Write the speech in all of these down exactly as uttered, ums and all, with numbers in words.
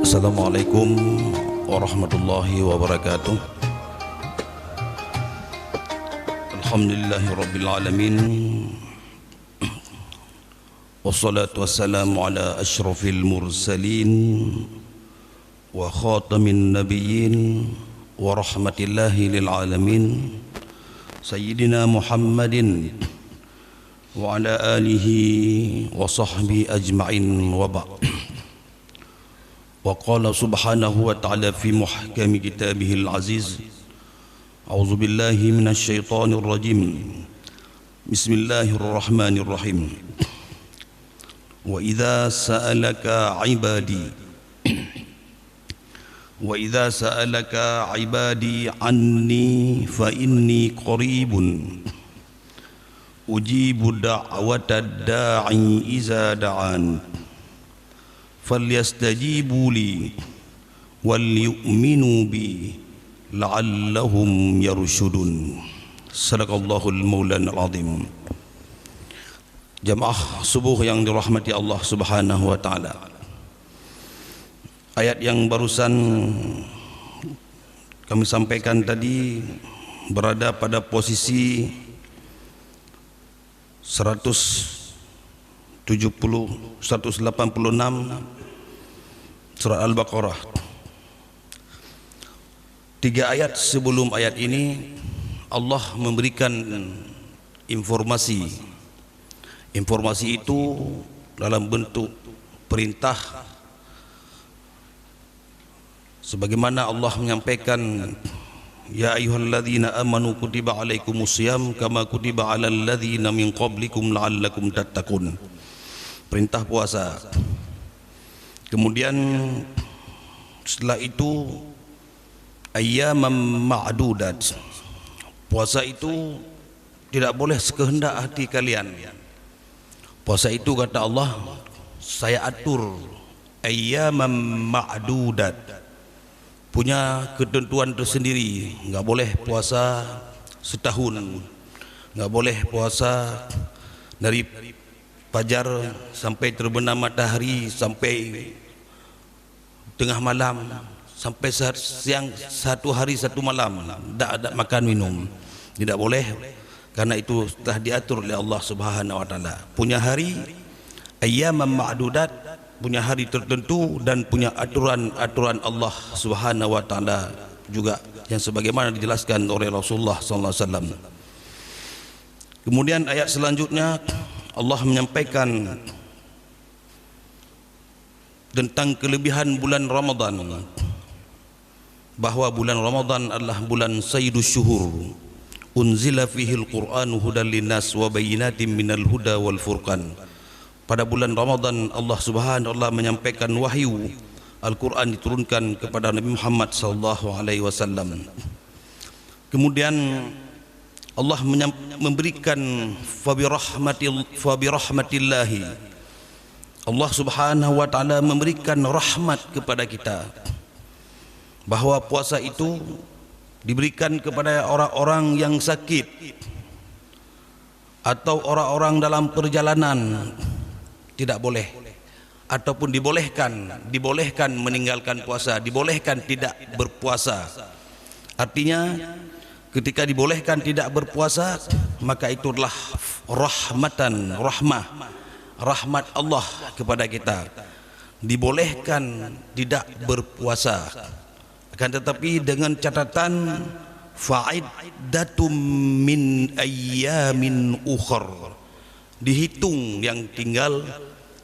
Assalamualaikum warahmatullahi wabarakatuh. Alhamdulillahirabbil alamin. Wassalatu wassalamu ala asyrafil mursalin wa khatamin nabiyyin wa rahmatillahi lil alamin, Sayyidina Muhammadin wa ala alihi wa sahbihi ajma'in, wa ba'd. Wa qala subhanahu wa ta'ala fi muhkami kitabihil aziz, a'udzu billahi minasy syaithanir rajim. Bismillahirrahmanirrahim. Wa idza sa'alaka ibadi, wa idza sa'alaka ibadi anni fa inni qaribun, ujibu da'watad da'i idza da'an, falyastajibu li wal yu'minu bi la'allahum yarsyudun. Sadaqallahul maulanal azim. Jamaah subuh yang dirahmati Allah Subhanahu wa taala. Ayat yang barusan kami sampaikan tadi berada pada posisi seratus tujuh puluh, seratus lapan puluh enam surat Al-Baqarah. Tiga ayat sebelum ayat ini, Allah memberikan informasi. Informasi itu dalam bentuk perintah, sebagaimana Allah menyampaikan, "Ya ayyuhalladzina amanu kutiba alaikumus siyam kama kutiba alal ladzina min qablikum la'allakum tattaqun." Perintah puasa. Kemudian setelah itu, ayyamam ma'dudat. Puasa itu tidak boleh sekehendak hati kalian. Puasa itu, kata Allah, saya atur, ayyamam ma'dudat, punya ketentuan tersendiri. Enggak boleh puasa setahun, enggak boleh puasa dari fajar sampai terbenam matahari, sampai tengah malam, sampai sa-, siang, satu hari satu malam, tidak ada makan minum. Tidak boleh, karena itu telah diatur oleh Allah Subhanahu wa taala. Punya hari, ayyamam ma'dudat, punya hari tertentu dan punya aturan-aturan Allah Subhanahu wa taala juga, yang sebagaimana dijelaskan oleh Rasulullah sallallahu alaihi wasallam. Kemudian ayat selanjutnya, Allah menyampaikan tentang kelebihan bulan Ramadan, bahwa bulan Ramadan adalah bulan Sayyidus Syuhur, unzila fihil Qur'anu hudal linnas wa bayyinatim minal huda wal furqan. Pada bulan Ramadan, Allah Subhanahu wa taala menyampaikan wahyu, Al-Quran diturunkan kepada Nabi Muhammad sallallahu alaihi wasallam. Kemudian Allah menyam-, memberikan fabirahmatil-, fabirahmatillahi. Allah Subhanahu wa taala memberikan rahmat kepada kita, bahwa puasa itu diberikan kepada orang-orang yang sakit atau orang-orang dalam perjalanan, tidak boleh, ataupun dibolehkan, dibolehkan meninggalkan puasa, dibolehkan tidak berpuasa. Artinya, ketika dibolehkan tidak berpuasa, maka itu adalah rahmatan, rahmah, rahmat Allah kepada kita. Dibolehkan tidak berpuasa. Akan tetapi, dengan catatan, fa'iddatum min ayyamin ukhar. Dihitung yang tinggal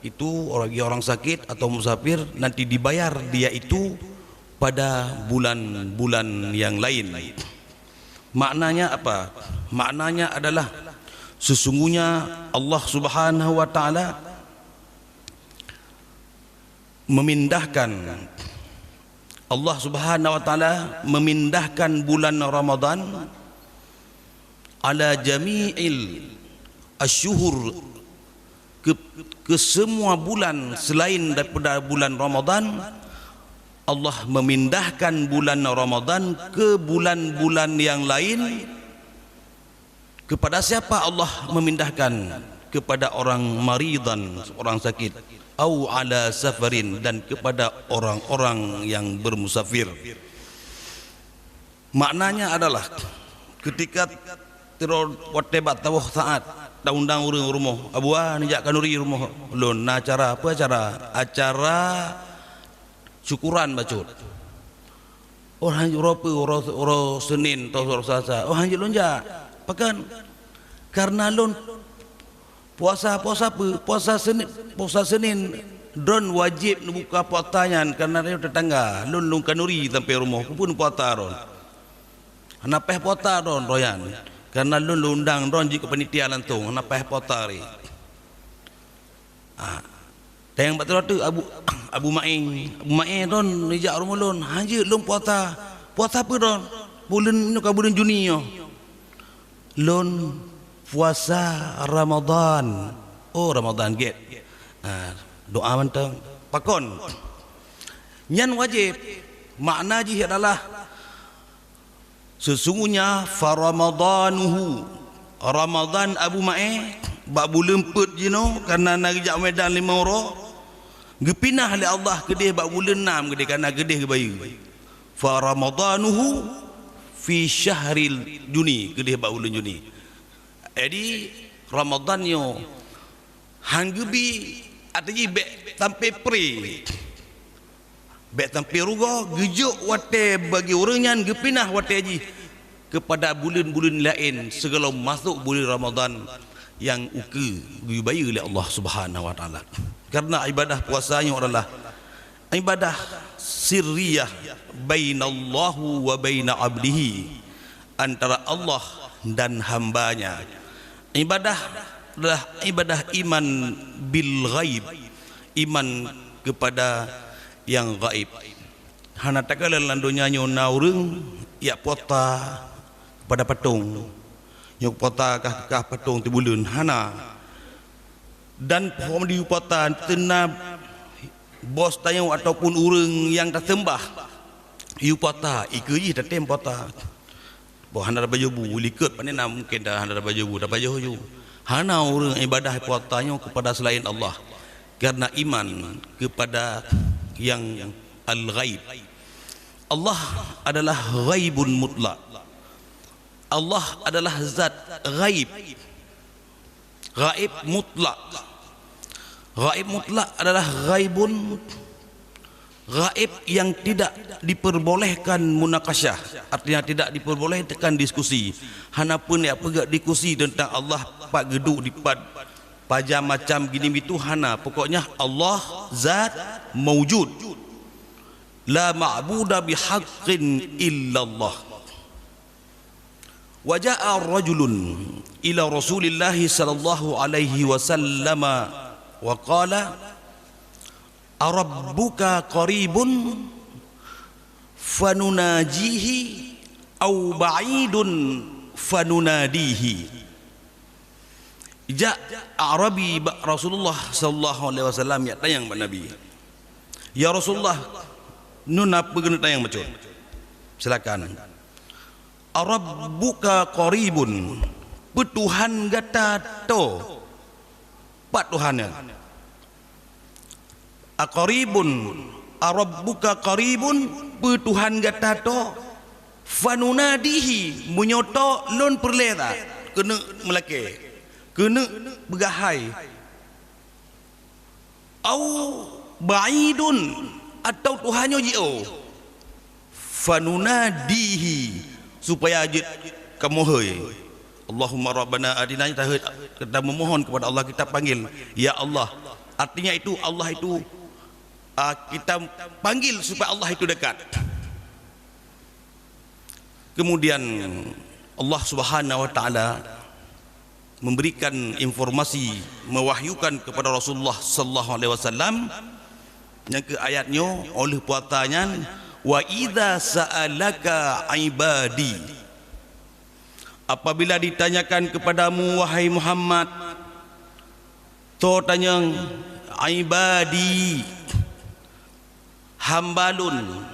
itu, bagi orang sakit atau musafir, nanti dibayar dia itu pada bulan-bulan yang lain. Maknanya apa? Maknanya adalah sesungguhnya Allah Subhanahu wa taala memindahkan, Allah Subhanahu wa taala memindahkan bulan Ramadan ala jami'il asyhur, ke, ke semua bulan selain daripada bulan Ramadan. Allah memindahkan bulan Ramadan ke bulan-bulan yang lain. Kepada siapa Allah memindahkan? Kepada orang maridan, orang sakit. au ala safarin, dan kepada orang-orang yang bermusafir. Maknanya adalah, ketika tiro watée bak saboh saat, taundang ureuëng rumoh, "Abuwa, neujak khanuri rumoh lôn, na acara." "Peue acara?" "Acara syukuran bacut." "Oh, hanjeuet uroe peue?" "Uroe, uroe Senin atau uroe Selasa." "Oh, hanjeuet lôn jak." "Pakon?" "Karena lôn puasa." "Puasa peue?" "Puasa Senin, puasa Senin. Droen wajéb neubuka puasa nyan karena nyoe teutangga. Lôn, lôn khanuri sampoe rumoh, keupeue neupuasa droen?" "Hana paih puasa droen, droe nyan, karena lôn, lôn undang droen jeuet keu panitia langsong, hana paih puasa ré." Ah, teueng bak teulatu Abu, Abu Ma'e, "Abu Ma'e, droen neujak rumoh lôn." "Hanjeuet lôn puasa." "Puasa peue droen?" "Buleuen nyoe ka buleuen Juni nyoe." "Lôn puasa Ramadan." "Oh, Ramadan, gét." Ah, doa mantong. Pakon? Nyan wajéb. Makna jih adalah, sesungguhnya, "Fa Ramadanuhu", Ramadan Abu Ma'e bak buleuen peuet jinoe, karena na geujak Medan limong uroe, geupinah lé Allah keudeh bak buleuen nam keudeh, karena keudeh geubayeue. "Fa Ramadanuhu fi syahril Juni", keudeh bak buleuen Juni. Jadi, Ramadan nyoe han geubi, ateueh jih bék sampoe pré. Bék sampoe rugoe, geujok watée bagi ureuëng nyan, geupinah watée jih keupada buleuen-buleuen laén sigohlom masôk buleuen Ramadan nyang ukeue geubayeue lé Allah Subhanahu wa Taala. Karena ibadah puasa nyoe adalah ibadah sirriyah bainallahu wa baina abdihi, antara Allah dan hamba-Nya. Ibadah adalah ibadah iman bil ghaib, iman kepada yang gaib. Hana takalon lam donya nyoe na ureuëng jak puasa kepada patong. Nyoe puasa kah, kah patong tibuleuen, hana. Dan phom di puasa teuna bos tanyoe ataupun ureuëng nyang taseumbah, yue puasa, ikeue jih tatem puasa. Boh hana tapajoh bu, likot pane na mungken dah hana tapajoh bu, tapajoh ju. Hana ureuëng ibadah puasa nyoe kepada selain Allah, karena iman kepada yang al-ghaib. Allah adalah ghaibun mutlak. Allah adalah zat ghaib. Ghaib mutlak. Ghaib mutlak adalah ghaibun, ghaib yang tidak diperbolehkan munakasyah, artinya tidak diperbolehkan diskusi. Hana pun ya peugah diskusi tentang Allah, pat geuduek dipat, pajan macam gini itu hana. Pokoknya Allah zat maujud. La ma'buda bihaqqin illallah. Wa ja'a rajulun ila Rasulillahi sallallahu alaihi wasallam wa qala, "Arabbuka qaribun fanunajihi au ba'idun fanunadihi?" Jak Arabi bak Rasulullah sallallahu alaihi wasallam, jak tanyong bak Nabi, "Ya Rasulullah, nuna peue keuneuk tanyong bacut?" "Silakan." "Arabbuka qaribun, peue Tuhan gata toe?" "Pat Tuhan nyan?" "Aqaribun, arabbuka qaribun, peue Tuhan gata toe?" "Fanunadihi, meunyoe toe lôn peureulée that, keuneuk meulakée, keuneuk peugah hai." "Au ba'idun, atawa Tuhan nyoe jiôh." "Fanunadihi, supaya jeuet kamoe hôi." Allahumma rabbana atina, kita hôi, kita memohon kepada Allah, kita panggil, "Ya Allah." Artinya itu Allah itu, ah, kita panggil supaya Allah itu dekat. Kemudian Allah Subhanahu wa Taala memberikan informasi, mewahyukan kepada Rasulullah sallallahu alaihi wasallam, nyang keu ayat nyoe, oleh puasa nyan, "Wa idza sa'alaka ibadi." Apabila ditanyakan kepadamu, wahai Muhammad, toe tanyong, "Ibadi, hamba lôn,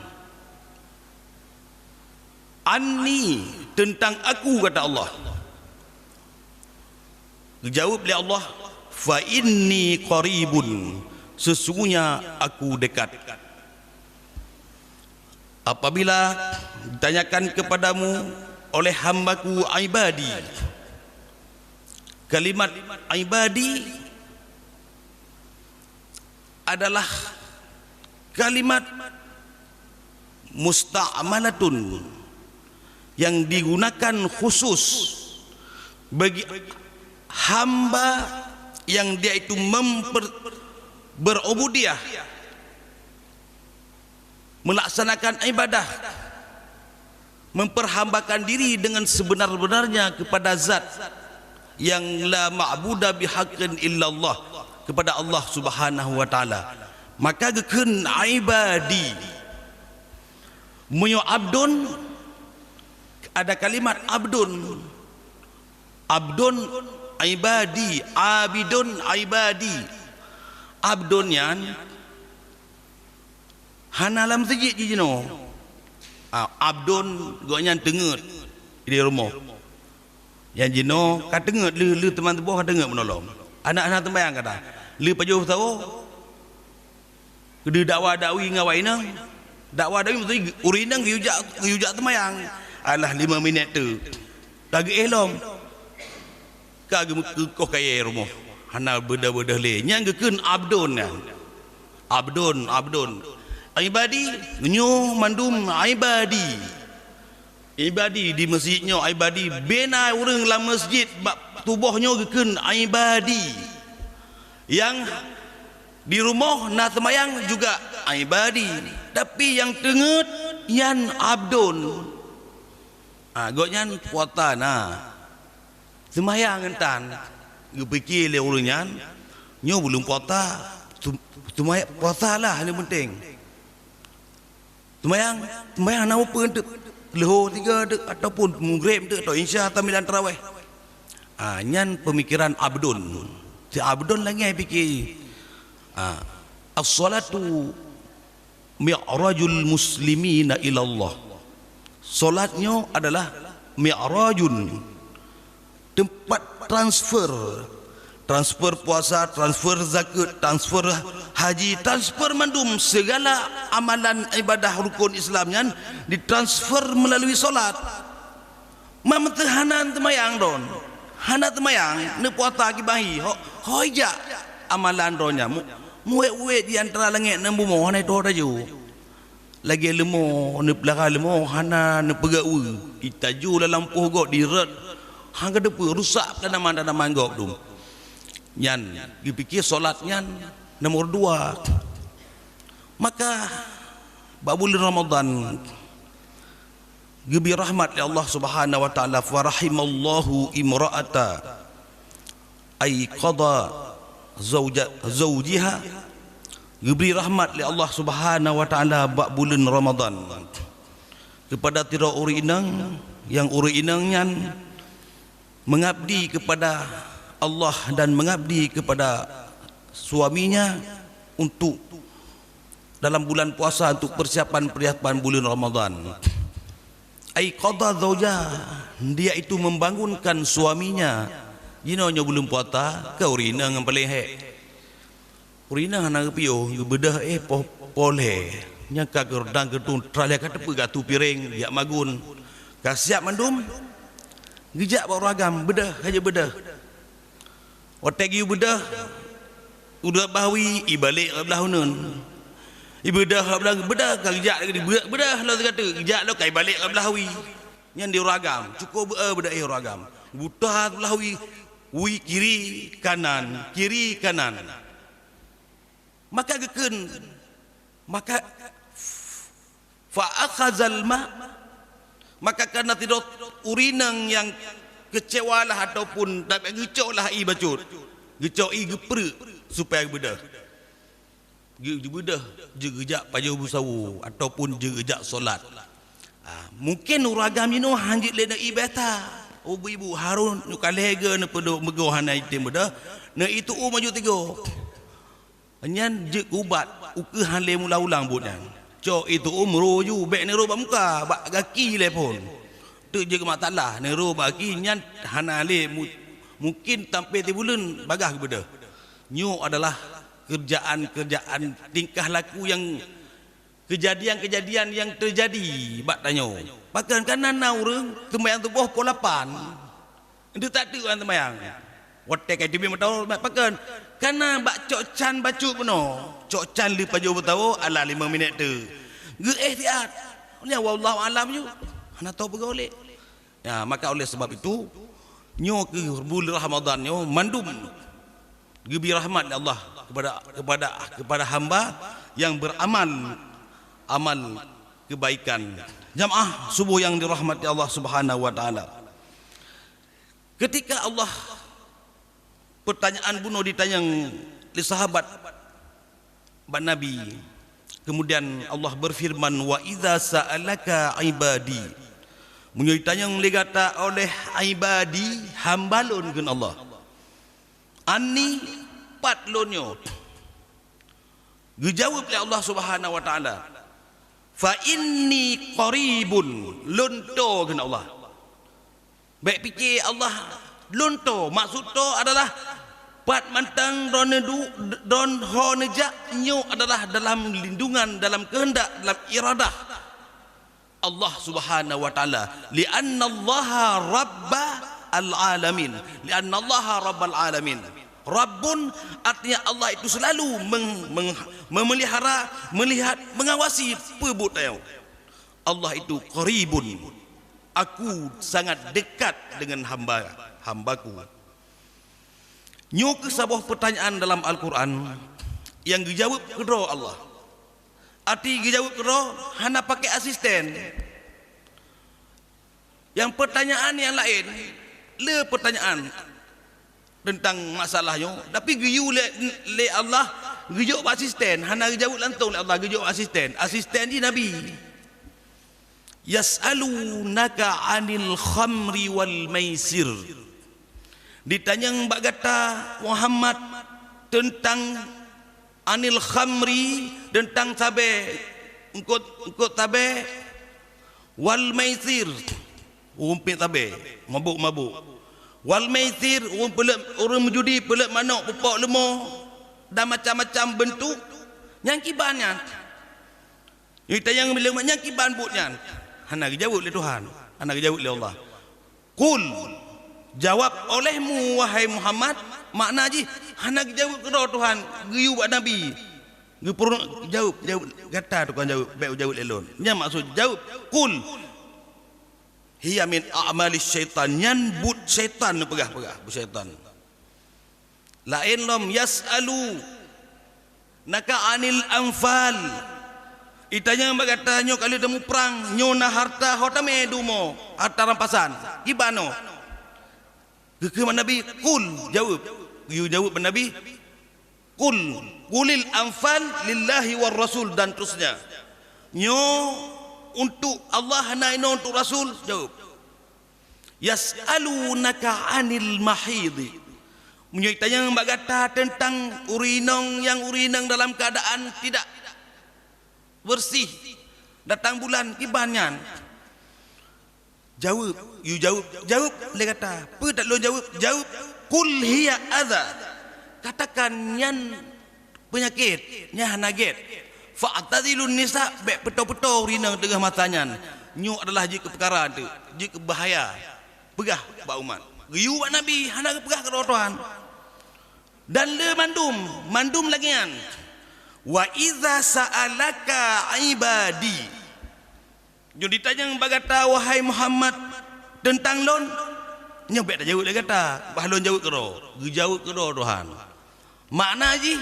anni, teuntang aku," kata Allah. Geujaweueb lé Allah, "Fa inni qaribun, Sesungguhnya Aku dekat. Apabila ditanyakan kepadamu oleh hamba-Ku ibadi, kalimat ibadi adalah kalimat musta'malatun yang digunakan khusus bagi hamba yang dia itu memper-, berubudiyah, melaksanakan ibadah, memperhambakan diri dengan sebenar-benarnya kepada Zat yang la ma'buda bihaqqin illallah, kepada Allah Subhanahu wa Ta'ala. Maka geukheun ibadi. Meunyoe abdun, ada kalimat abdun. Abdun ibadi, abidun ibadi. Abdun nyan hana lam sijid jinoe. Ah, abdun gobnyan teungeut di rumoh. Nyang jinoe ka teungeut, lheueh, lheueh teuma tuboh ka teungeut meunolong. Aneuk hana teumbayang kata. Lheueh pajoh sawoe, keudeh dakwa dakwi ngon awak inong. Dakwa dakwi maksudnya ureueng inong geuyue jak, geuyue jak teumbayang. Alah lima minit teuk. Ka geuéh lom. Ka geumeukeue koh kayèe rumoh. Hana beudôh-beudôh lé. Nyan geukheun abdun nyan. Abdun, abdun. Ibadi, nyoe mandum ibadi. Ibadi di meuseujid nyoe, ibadi bina ureueng lam meuseujid bak tuboh nyoe geukheun ibadi. Nyang di rumoh na seumayang juga ibadi, tapi nyang teungeut nyan abdon. Ha, gobnyan puasa na. Seumayang ngon tan, geupike lé ureueng nyan, nyoe buleuen puasa, sum-, seumayang puasa lah nyang penting. Seumayang, seumayang na upeue teuk, leuhô tiga teuk, ataupun mugreb teuk, atau insya sambilan taraweh. Ha, nyan peumikiran abdon. Si abdon lagèe pike. Ha, as-salatu mi'rajul muslimina ilallah. Salat nyoe adalah mi'rajun, teumpat transfer. Transfer puasa, transfer zakat, transfer haji, transfer mandum segala amalan ibadah rukun Islam nyan ditransfer meulalu salat. Meunyoe hana teumayang droen, hana teumayang, neupuasa kiban hi, ho, ho ijak amalan droen nyan. Mu-, muet-uet di antara langèt ngon bumoe hana itô taju. Lagèe leumo, neupeulara leumo hana neupeugah ue, itaju lam lampôh gob dirot, hana teupeu rusak tanaman-tanaman gob dum. Nyan geupike salat nyan nomor dua. Maka bak buleuen Ramadhan, geubri rahmat lé Allah Subhanahu wa Ta'ala, "Fa rahimallahu imra'ata aiqadha zauja-, zaujiha." Geubri rahmat lé Allah Subhanahu wa Ta'ala bak buleuen Ramadhan keupada sidroe ureueng inong, nyang ureueng inong nyan meungabdi keupada Allah dan meungabdi keupada suaminya untuk dalam bulan puasa, untuk persiapan-persiapan buleuen Ramadhan. Aiqadha zauja, dia itu membangunkan suaminya. Jinoe nyoe buleuen puasa, keu ureueng inong nyang paleng hék. Ureueng inong hana geupiôh, geubeudôh éh poh, poh lhèe. Nyang ka geureudang geutung, trah lhèe ka teupeu gatu piréng, jak magun. Ka siap mandum, geujak bak ureueng agam, beudôh, ka jeuet beudôh. Watèe geuyue beudôh, udah bah wie, ibalek bak blah uneuen. Ibeudôh bak blah, beudôh ka geujak lagèe beudôh, beudôh lom sigoe teuk, geujak lom ka ibalek bak blah wie. Nyan di ureueng agam, cukôp beu-, eh, beudôh, eh, ureueng agam. Buta blah wie, wie kiri kanan, kiri kanan. Maka geukheun, maka fa akhazal ma, maka kana sidroe ureueng inong nyang keucewa lah ataupun tabiat geucok lah ie bacut, geucok ie geupreuek supaya geubeudôh. Geu-, geubeudôh, jeuet geujak pajoh beusawoe ataupun jeuet geujak salat. Ah, mungkin ureueng agam jinoe han jeuet lé ngon ie biasa. Oh, ibu-ibu, harôh nyoe ka lhèe geu neupeuduek meugoe hana item beudôh, ngon ie tu'uem maju tigoe. Nyan jeuet keu ubat, ukeue han lé meulang-ulang buet nyan. Cok ie tu'uem ro ju, bèk neurô bak muka, bak gaki lé phôn. Teuk jeuet keu masalah, neurô bak gaki nyan hana lé mu-, mungkin sampoe sibuleuen bagaih geubeudôh. Nyoe adalah keurjaan-keurjaan, tingkah laku nyang, keujadian-keujadian nyang teujadi bak tanyoe. Pakon kana na ureuëng seumayang suboh poh lapan, Ndeuk that teuk ureuëng seumayang. Watée ka teubiet meutoe, pakon? Kana bak cok can bacut bunoe. Cok can lheueh pajoh meutoe, alah limong minét teuk. Geu-éh siat. Nyan wallahu alam ju. Hana tao peugah lé. Ya, maka oleh sebab itu, nyoe keuh buleuen Ramadhan nyoe mandum geubri rahmat lé Allah kepada, kepada, kepada hamba yang beramal amal kebaikan. Jamaah subuh yang dirahmati Allah Subhanahu wa taala. Ketika Allah, pertanyaan bunoe ditanyong lé sahabat bak Nabi, kemudian Allah berfirman, "Wa idza sa'alaka ibadi." Meunyoe ditanyong lé gata oleh ibadi, hamba lôn, kheun Allah. Anni, pat lôn nyoe. Geujaweueb lé Allah Subhanahu wa Taala, "Fa inni qaribun," lôn toe kheun Allah. Bék pike Allah lôn toe, maksud toe adalah pat mantong droeneuh du-, droeneuh ho neujak nyoe adalah dalam lindungan, dalam keuheundak, dalam iradah Allah Subhanahu wa Taala, "Li'annallaha rabbal alamin." "Li'annallaha rabbal alamin." Rabbun artinya Allah itu selalu meng-, meng-, memelihara, melihat, mengawasi peue buet tanyoe. Allah itu qaribun. Aku sangat dekat dengan hamba, hambaku. Nyoe keuh saboh pertanyaan dalam Al-Quran nyang geujaweueb keudroe Allah. Arti geujaweueb keudroe hana pakai asisten. Nyang pertanyaan nyang laén, le pertanyaan teuntang masalah nyoe, tapi geuyue lé, lé Allah geujok bak asisten, hana geujaweueb langsong lé Allah, geujok bak asisten. Asisten jih Nabi. "Yas'alunaka 'anil khamri wal maisir." Ditanyong bak gata, Muhammad, teuntang anil khamri, teuntang sabé, eungkot, eungkot sabé, wal maisir, ureuëng piep sabé, mabök-mabök, wal maisir, ureuëng peuleuek, ureuëng meujudi, peuleuek manok, pupok leumo, dan macam-macam beuntuk, nyang kiban nyan. Nyoe tanyong lé umat nyan kiban buet nyan. Hana geujaweueb lé Tuhan, hana geujaweueb lé Allah. Qul, jawab olehmu, wahai Muhammad, makna jih hana geujaweueb keudroe Tuhan, geuyue bak Nabi. Geupeurunoe, jaweueb, jaweueb, gata tukang jaweueb, bék jaweueb lé lôn. Nyan maksud jaweueb, qul, hiya min a'mali syaitan, nyan buet syaitan, peugah-peugah buet syaitan. Laén lom, yas'alunaka 'anil anfal. Itanyong bak gata nyoe ka lheueh tamuprang, nyoe na hareuta ho tamé dumo, hareuta rampasan. Kiban nyoe? Geukheun bak Nabi, qul, jaweueb. Geuyue jaweueb bak Nabi, qul, qulil anfal lillahi war rasul, dan terusnya. Nyoe untuk Allah, hana inoe untuk Rasul, jaweueb. Yas'alunaka 'anil mahidhi. Meunyoe itanyong bak gata teuntang ureuëng inong nyang ureuëng inong dalam keuadaan tidak bersih, datang bulan, kiban nyan? Jaweueb, yue jaweueb, jaweueb lé gata. Peue that lôn jaweueb? Jaweueb, "Qul hiya adza." Katakan nyan peunyakét, nyan hana gét. "Fa'tazilun nisa," bék peutoe-peutoe ureuëng inong teungoh masa nyan. Nyoe adalah jeuet keu peukara teuk, jeuet keu bahaya. Peugah bak umat. Geuyue bak Nabi, hana geupeugah keudroe Tuhan. Dan le mandum, mandum lagée nyan. "Wa idza sa'alaka ibadi." Nyoe ditanyong bak gata, wahai Muhammad, teuntang lôn, nyoe bék tajaweueb lé gata, bah lôn jaweueb keudroe. Geujaweueb keudroe Tuhan. Makna jih,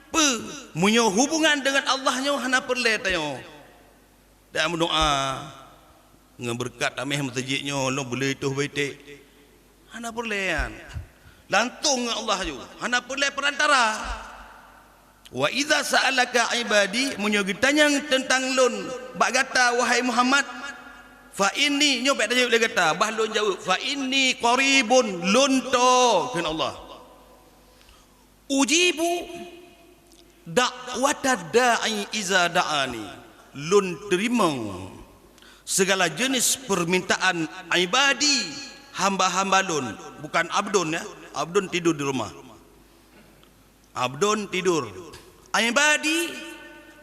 peue? Meunyoe hubungan deungon Allah nyoe hana peureulée tanyoe. Dan meudoá, ngon beureukat taméh meuseujid nyoe, lôn beuleueh toh beutek. Hana peureulée nyan. Langsong ngon Allah ju. Hana peureulée peurantara. "Wa idza sa'alaka ibadi," meunyoe geutanyong teuntang lôn bak gata, wahai Muhammad, "fa inni," nyoe bék tajaweueb lé gata, bah lôn jaweueb, "fa inni qaribun," lôn toe, kheun Allah. "Ujibu da'watad da'i iza da'ani." Lôn teurimong segala jenis permintaan ibadi, hamba-hamba lôn, bukan abdun, ya, abdun tidur di rumah. Abdun tidur. Ibadi,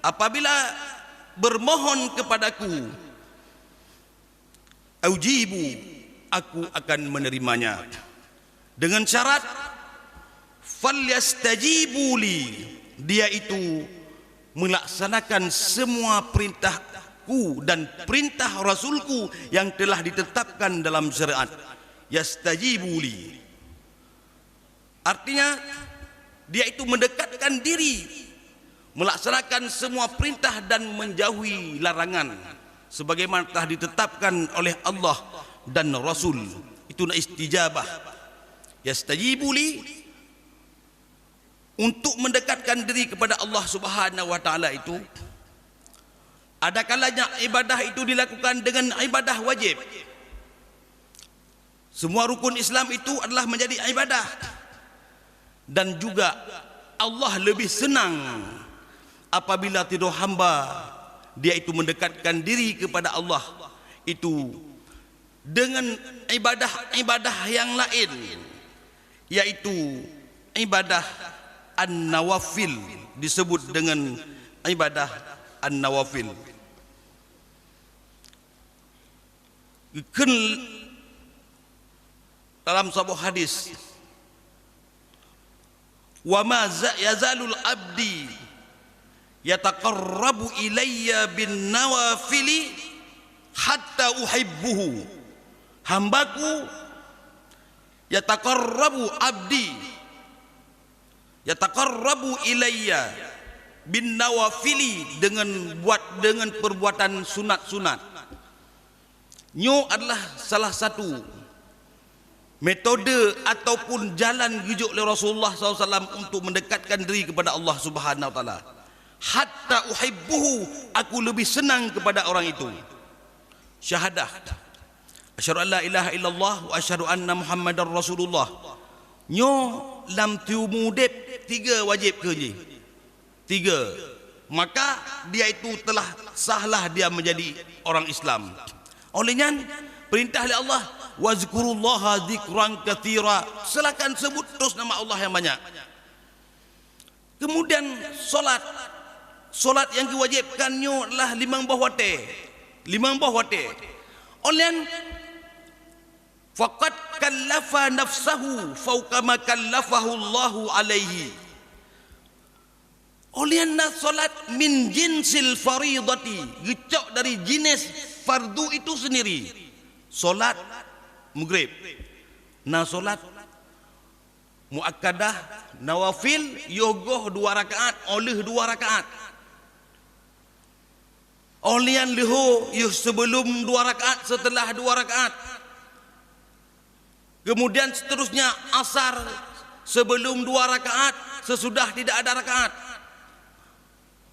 apabila bermohon kepadaku, ujibu, aku akan menerimanya. Dengan syarat, falyastajibu li, dia itu melaksanakan semua perintahku dan perintah Rasulku yang telah ditetapkan dalam syariat. Yastajibu li. Artinya, dia itu mendekatkan diri, melaksanakan semua perintah dan menjauhi larangan, sebagaimana telah ditetapkan oleh Allah dan Rasul. Itu na istijabah. Yastajibu li, untuk mendekatkan diri kepada Allah Subhanahu wa Taala itu, ada kalanya ibadah itu dilakukan dengan ibadah wajib. Semua rukun Islam itu adalah menjadi ibadah. Dan juga Allah lebih senang apabila tidoe hamba dia itu mendekatkan diri kepada Allah itu dengan ibadah-ibadah yang lain, yaitu ibadah an-nawafil, disebut dengan ibadah an-nawafil. Geukheun dalam saboh hadis, "Wa ma za-, yazalul abdi yataqarrabu ilayya bin nawafili hatta uhibbuhu." Hambaku, yataqarrabu abdi, yataqarrabu ilayya bin nawafili, dengan buat, dengan perbuatan sunat-sunat. Nyoe adalah salah satu metode ataupun jalan geujok lé Rasulullah sallallahu alaihi wasallam untuk mendekatkan diri kepada Allah Subhanahu wa Taala. "Hatta uhibbuhu, aku lebih senang kepada orang itu." Syahadah, "Asyhadu an la ilaha illallah wa asyhadu anna Muhammadar Rasulullah." Nyoe lam tiumu udeb tiga wajéb keu jih. Tiga, maka dia itu telah sahlah dia menjadi orang Islam. Oleh nyan, perintah lé Allah, "Wazkurullaha dzikran katsira." Silakan sebut terus nama Allah yang banyak. Kemudian solat. Solat yang diwajibkan nyoe adalah limong boh watée. Limong boh watée. Oleh nyan, faqad kallafa nafsahu fauqa ma kallafahu Allahu alaihi. Oleh na solat min jinsil faridati, geucok dari jenis fardu itu sendiri. Solat Maghrib. Na solat muakkadah, nawafil, yoh goh dua rakaat, óh lheueh dua rakaat. Óh lheueh leuhô, yoh sebelum dua rakaat, setelah dua rakaat. Kemudian seterusnya asar, sebelum dua rakaat, sesudah tidak ada rakaat.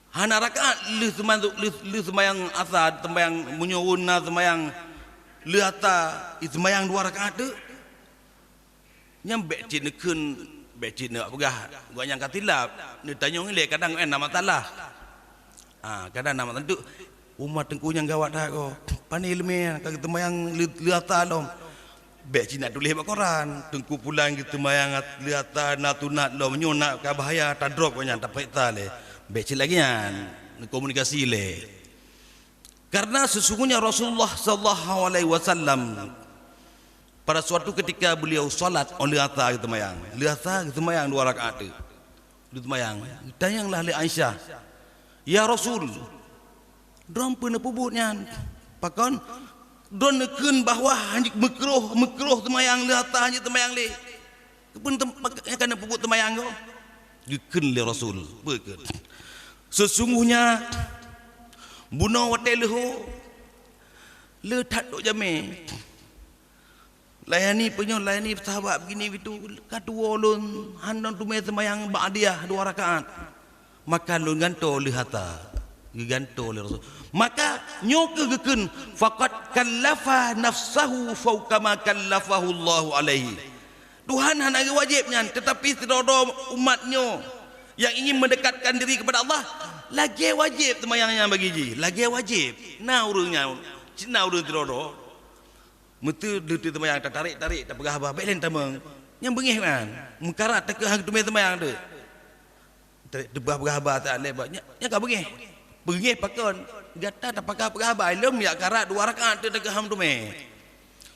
Hana rakaat lheueh seuma-, lheueh, lheueh seumayang asar, seumayang meunyoe na seumayang lheueh ata, seumayang dua rakaat teuk. Nyan bék cit neukheun, bék cit neupeugah gobnyan ka tilap, neutanyong ilée kadang na masalah. Ha, kadang na masalah. Umat teungku nyang gawat that ko. Pane leumé ka geuteumayang lheueh ata lom. Bék cit na tuléh bak koran, teungku pulan geuteumayang lheueh ata na sunat lom, nyoe na ka bahaya tadrop gobnyan tapeuriksa lé. Bék cit lagée nyan, neukomunikasi lé. Karena sesungguhnya Rasulullah sallallahu alaihi wasallam pada suatu ketika beliau salat óh lheueh ata geuteumayang. Lheueh ata geuteumayang dua rakaat teuk. Geuteumayang. Geutanyong lah lé Aisyah, "Ya Rasul, droe peue neupeubuet nyan? Pakon droe neukheun bahwa hana meukruh, meukruh teumayang lheueh ata hana teumayang lé?" Keupeue tem-, pakon ka neupeubuet teumayang nyoe? Geukheun lé Rasul, peue kheun? Sesungguhnya bunoe watée leuhô, le that duek jamé. Layani peunyoe, layani sahabat begini begitu, ka tuwoe lôn, hana teumé teumayang ba'diyah dua rakaat. Maka lôn gantoe lheueh ata, geugantoe lé Rasul. Maka nyoe keuh geukheun, "Faqad kallafa nafsahu fauqa ma kallafahu Allahu alaihi." Tuhan hana geuwajéb nyan, teutapi sidroe-droe umat nyoe nyang ingin mendekatkan diri kepada Allah, lagée wajéb teumayang nyan bagi jih, lagée wajéb. Na ureuëng nyan, cit na ureuëng sidroe-droe. Meuteu lheueh teumayang tatarek-tarek, tapeugah haba, bék lé tamong. Nyang beungéh nyan, meukarat takeuh hana teumé teumayang teuk. Teubah peugah haba that lé bak nyan, nyan ka beungéh. Beungéh pakon? Gata tapakah peugah haba, ilôn jak karat dua rakaat teuk takeuh han teumé.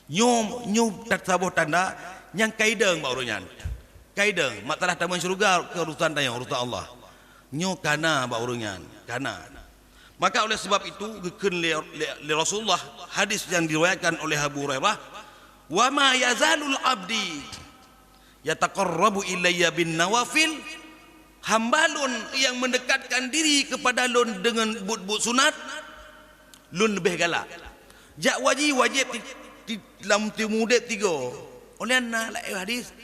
Nyoe, nyoe saboh tanda nyang ka idong bak ureuëng nyan. Ka idong, masalah tamong syeuruga keu urusan tanyoe, urusan Allah. Nyoe kana bak ureuëng nyan, kana. Maka oleh sebab itu geukheun lé, lé, lé Rasulullah, hadis yang diriwayatkan oleh Abu Hurairah, "Wa ma yazalul abdi yataqarrabu ilayya bin nawafil," hamba lôn yang mendekatkan diri kepada lôn dengan buet-buet sunat, lôn leubeh galak. Jak haji wajéb ti, ti, lam teumudeb tiga. Oleh na laén hadis,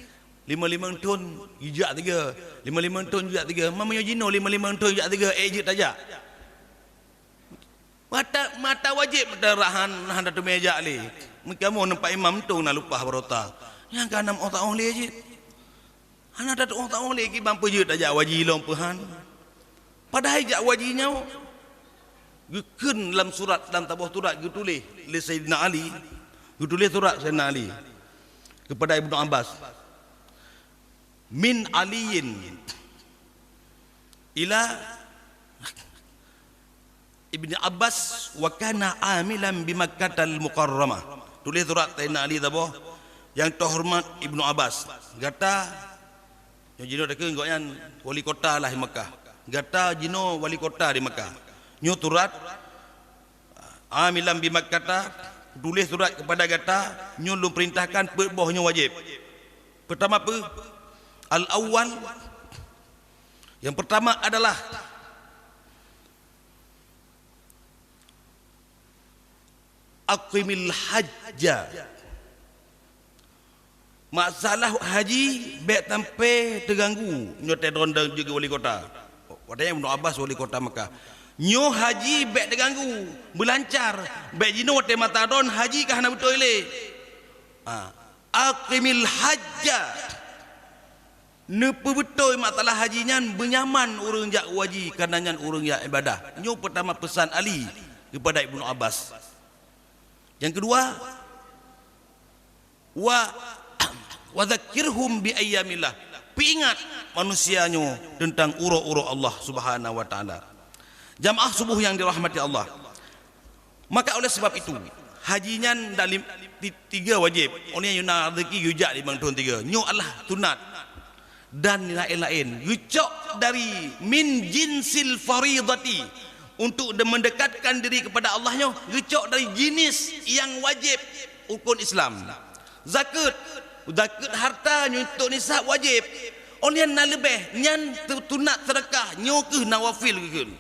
lima-lima thon jijak tiga, lima-lima thon jijak tiga. Meunyoe jinoe lima-lima thon jijak tiga, ék jeuet tajak. Mata, mata wajéb mata rahan hana teumé jak lé. Meukamoe nampak imam mantong na lupah barota. Nyang ka nam otak oh lé jeuet. Hana tatuoh-tuoh lé kiban peujeuet tajak haji lom peuhan. Padahai jak haji nyoe geukheun lam surat, lam saboh surat geutuléh lé Saidina Ali. Geutuléh surat Saidina Ali kepada Ibnu Abbas. Min Aliyin ila Ibni Abbas, "Wa kana amilan bi Makkatal Mukarramah." Tuléh surat Saidina Ali saboh, "Nyang teuhoreumat Ibnu Abbas, gata," nyoe jinoe takheun gobnyan wali kota lah di Makkah. "Gata jinoe wali kota di Makkah. Nyoe surat, amilan bi Makkata, tuléh surat kepada gata, nyoe lôn perintahkan peuet boh nyoe wajéb." Pertama peue? Al-awwal, yang pertama adalah aqimil hajja. Masalah haji bék sampai teuganggu, nyoe teuh droeneuh jeuet keu wali kota. Watée nyan Ibnu Abbas wali kota Makkah. Nyoe haji bék teuganggu, beulancar, bék jinoe watée mata droen haji ka hana beutôi lé. Ha. Aqimil hajja. Neupeubeutôi masalah haji nyan beunyaman ureuëng jak haji, kareuna nyan ureuëng jak ibadah. Nyoe peutama peusan Ali keupada Ibnu Abbas. Nyang keudua, wa, wa dzakkirhum bi ayyamillah. Peuingat manusia nyoe teuntang uroe-uroe Allah Subhanahu wa Taala. Jamaah subuh nyang dirahmati Allah. Maka oleh sebab itu, haji nyan dalam ti-, tiga wajéb. Ureuëng nyang na rezeki geujak limong thon tiga. Nyoe adalah sunat dan laén-laén. Geucok dari min jinsil faridati. Untuk de-, mendekatkan diri kepada Allah nyoe, geucok dari jenis yang wajéb rukun Islam. Zakeuet, zakeuet harta nyoe untuk nisab wajéb. Ureuëng nyang na leubeh, nyan sunat, sedekah, nyoe kheueh nawafil geukheun.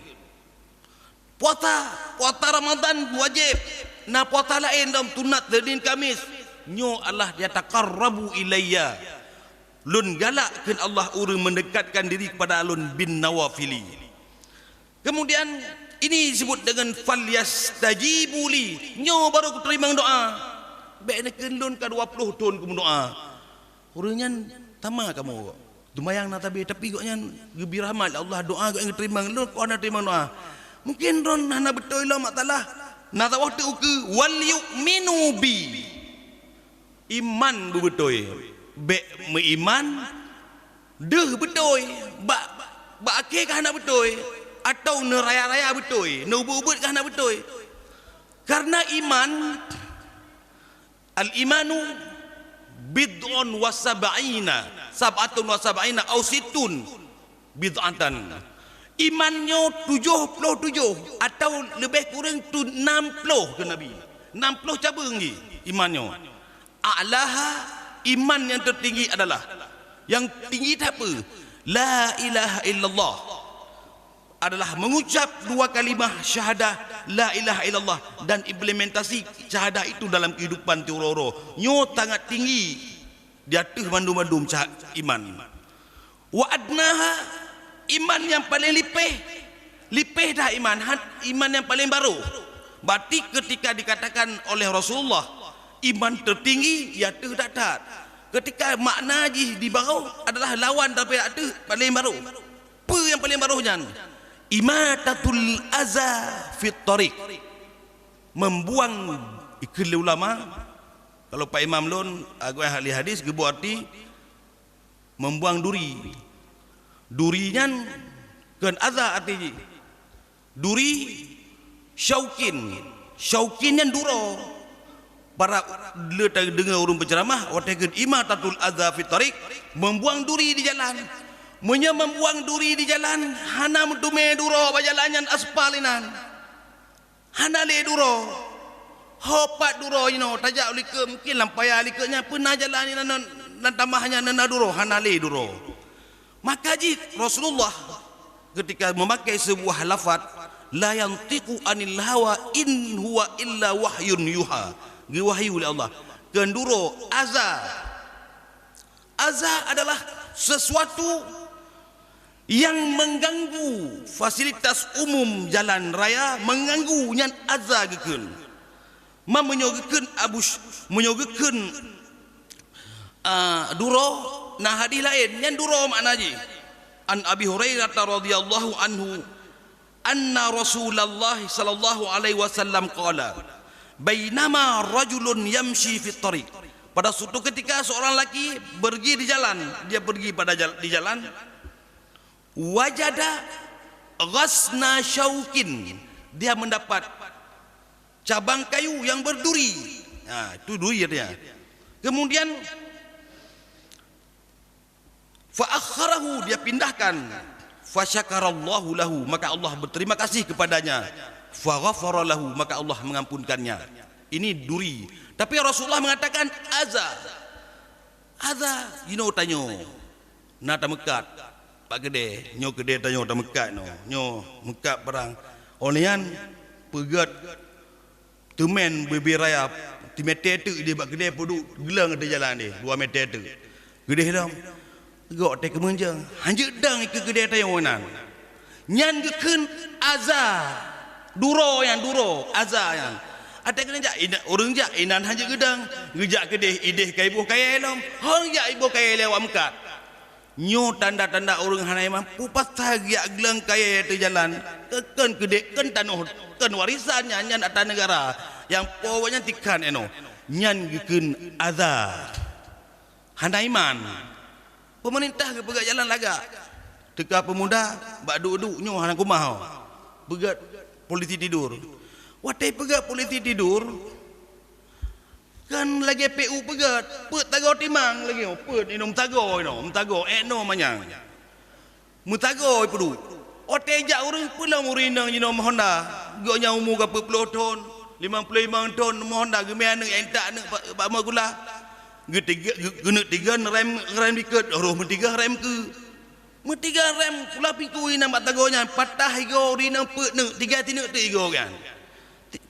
Puasa, puasa Ramadan wajéb. Na puasa laén dum sunat Senin Kamis. Nyoe adalah yataqarrabu ilayya. Lôn galak kheun Allah ureuëng mendekatkan diri kepada lôn bin nawafili. Kemudian ini disebut dengan falyastajibu li. Nyoe baru kuteurimong doa. Bék neukheun lôn ka dua ploh thon kumeudoa. Ureuëng nyan sama kamoe. Seumayang na tabé, tapi gobnyan geubri rahmat lé Allah, doa gobnyan geuteurimong, lôn kon hana teurimong doa. Mungkin droen hana beutôi lom masalah. Na saboh teuk ukeue, "Wal yu'minu bi." Iman beubeutôi. Bék meuiman deuh beutôi, bak, bak akhé ka hana beutôi, atawa neuraya-raya beutôi, neuubeut-ubeut ka hana beutôi. Kareuna iman Al-imanu bid'un wa sab'ina, sab'atun wa sab'ina au sittun bid'atan. Iman nyoe tujoh ploh tujoh atawa leubeh kureueng tu nam ploh keu Nabi. Nam ploh cabeueng jih iman nyoe. A'laha, iman nyang teutinggi adalah, nyang tinggi that peue? La ilaha illallah. Adalah mengucap dua kalimah syahadah la ilaha illallah dan implementasi syahadah itu dalam kehidupan tiuroe-uroe. Nyoe sangat tinggi di ateueh mandum-mandum sya-, iman. Wa adnaha, iman nyang paleng lipeh. Lipeh dah iman, han-, iman nyang paleng barôh. Berarti ketika dikatakan oleh Rasulullah, iman tertinggi, ya teuh that-that. Ketika makna jih di barôh adalah lawan daripada ateueh paleng barôh. Peue nyang paleng barôh nyan? Imatatul aza fit thariq. Membuang, ikheun lé ulama, kalau Pak Imam lôn, agui ahli hadis, geubeuet arti membuang duri. Duri nyan Kheun adza arti jih duri, syaukin. Syaukin nyan duroe. Para le tadeungoe ureuëng peuceuramah watée kheun imatatul adza fit thariq, membuang duri di jalan. Meunyoe membuang duri di jalan, hana meuteumé duroe bak jalan nyan aspal inan. Hana lé duroe. Ho pat duroe jinoe, tajak u likot, mungkin lam paya likot nyan peue na jalan inan, nan, nan tamah nyan na duroe, hana lé duroe. Maka jih Rasulullah ketika memakai sebuah lafaz, "La yantiqu anil hawa in huwa illa wahyun yuha." Geuwahyu lé Allah. Kheun duroe, adza. Adza adalah sesuatu yang mengganggu fasilitas umum jalan raya, mengganggu, nyan adza geukheun. Ma meunyoe geukheun Abu Sy-, meunyoe geukheun, ah, duroe, na hadis laén, nyan duroe makna jih. An Abi Hurairah radhiyallahu anhu, anna Rasulullah sallallahu alaihi wasallam qala, "Bainama rajulun yamshi fit thariq." Pada suatu ketika seorang laki pergi di jalan, dia pergi pada jal-, di jalan. Wajada ghasna syaukin, dia mendapat cabang kayu yang berduri. Ha, itu duri dia. Kemudian, fa akharahu, dia pindahkan. Fa syakarallahu lahu, maka Allah berterima kasih kepadanya. Fa ghafara lahu, maka Allah mengampunkannya. Ini duri. Tapi Rasulullah mengatakan adza. Adza, jinoe tanyoe na tameukat bak keudè, nyoe keudè tanyoe tameukat nyoe, nyoe meukat barang. Óh lheueh nyan peugét teumèn bubé raya, timètè teuk idéh bak keudè peuduek geulang ateueh jalan deh, dua mètè teuk. Keudéh lom, gok teuh keumeunjeueng, hanjeuet dang ikeue keudè tanyoe nan. Nyan geukheun adza. Duroe nyan, duroe, adza nyan. Watèe keuneuk jak, ina-, ureueng jak, inan hanjeuet geudang. Geujak keudéh, idéh ka iboh kayèe lom. Hong jak iboh kayèe lé awak meukat. Nyoe tanda-tanda ureueng hana iman, peue pasai geujak geulang kayèe ateueh jalan. Keu-, kheun keudéh, kheun tanoh, kheun warisan nyan, nyan ata neugara. Nyang po awak nyan tikhan inoe. Nyan geukheun adza. Hana iman. Peumeurintah geupeugah jalan lagak. Teuka peumuda bak duek-duek nyoe hana keumah. Peugét polisi tidur. Watèe peugét polisi tidur, kan lagèe P U peugét, peuet tagoe timang lagèe nyoe, peuet inong tagoe inoe, tagoe, eh, noe manyang. Meutagoe peuduek. Watèe jak ureueng peulom ureueng inong jinoe meuhonda. Gobnyan umu ka peuet ploh thon, limong ploh limong thon meuhonda geumè aneuk intat aneuk bak, bak meukulah. Geutiga, geu-, geuneuk tiga rem, rem dikeue, roh meutigah rem keue. Meutigah rem kulah pintoe inan bak tagoe nyan, patah igoe ureueng inong peuet neuk, tinggai tineuk teuk igoe nyan.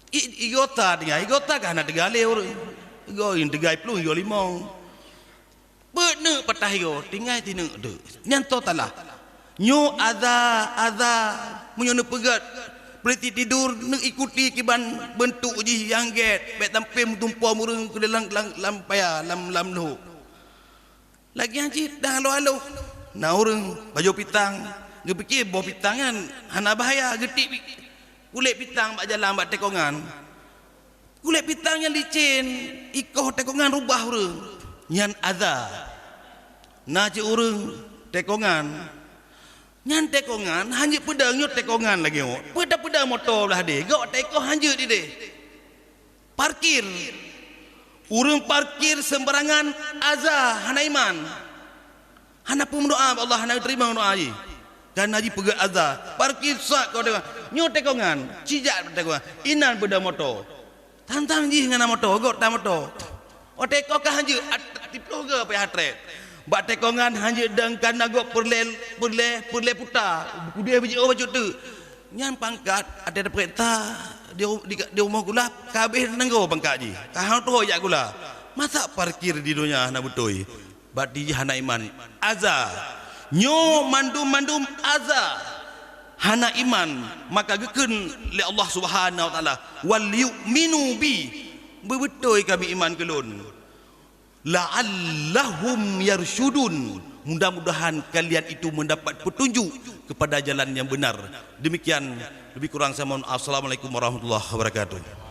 I-, igoe ta tinggai, igoe ta ka hana teuga lé ureueng. Igoe nyang teuga plueng, igoe limong. Peuet neuk patah igoe, tinggai tineuk teuk. Nyan toh talah. Nyoe adza, adza. Meunyoe neupeugét polisi tidur, neuikuti kiban beuntuk jih nyang gét, bèk sampoe meutumpom ureueng keu lam, lam, lam paya, lam, lam lhok. Lagèe nyan cit dan aloh-aloh. Na ureueng pajoh pitang, geupike boh pitang nyan hana bahaya, geutiek kulét pitang bak jalan bak teukongan. Kulét pitang nyan licén, ikoh teukongan rubah ureueng. Nyan adza. Na cit ureueng teukongan. Nyan teukongan, hanjeuet peudong nyoe teukongan lagèe nyoe. Peue tapeudong moto blah deh, gok teukoh hanjeuet ideh. Parkir. Ureueng parkir seumbarangan adza, hana iman. Hana peumeudoa bak Allah, hana teurimong doa jih. Kana jih peugét adza. Parkir sak keu teukongan. Nyoe teukongan, cijak teukongan. Inan beudong moto. Tantang jih ngon moto, gok tan moto. Watèe koh ka hanjeuet, at-, tiploh goe payah trép. Bak teukongan hanjeuet dong kana gok peureulèe, peureulèe, peureulèe puta. Keudéh beujiôh bacut teuk. Nyan pangkat, watèe tapeuriksa di, di, di rumoh gula, ka habéh nanggroe pangkat jih. Ka hana tuho jak gula. Masa parkir di donya hana beutôi? Berarti jih hana iman. Adza. Nyoe mandum-mandum adza. Hana iman, maka geukheun lé Allah Subhanahu wa Taala, "Wal yu'minu bi." Beubeutôi kami iman keu lôn. "La'allahum yarsyudun." Mudah-mudahan kalian itu mendapat petunjuk kepada jalan yang benar. Demikian, lebih kurang saya mohon. Assalamualaikum warahmatullahi wabarakatuh.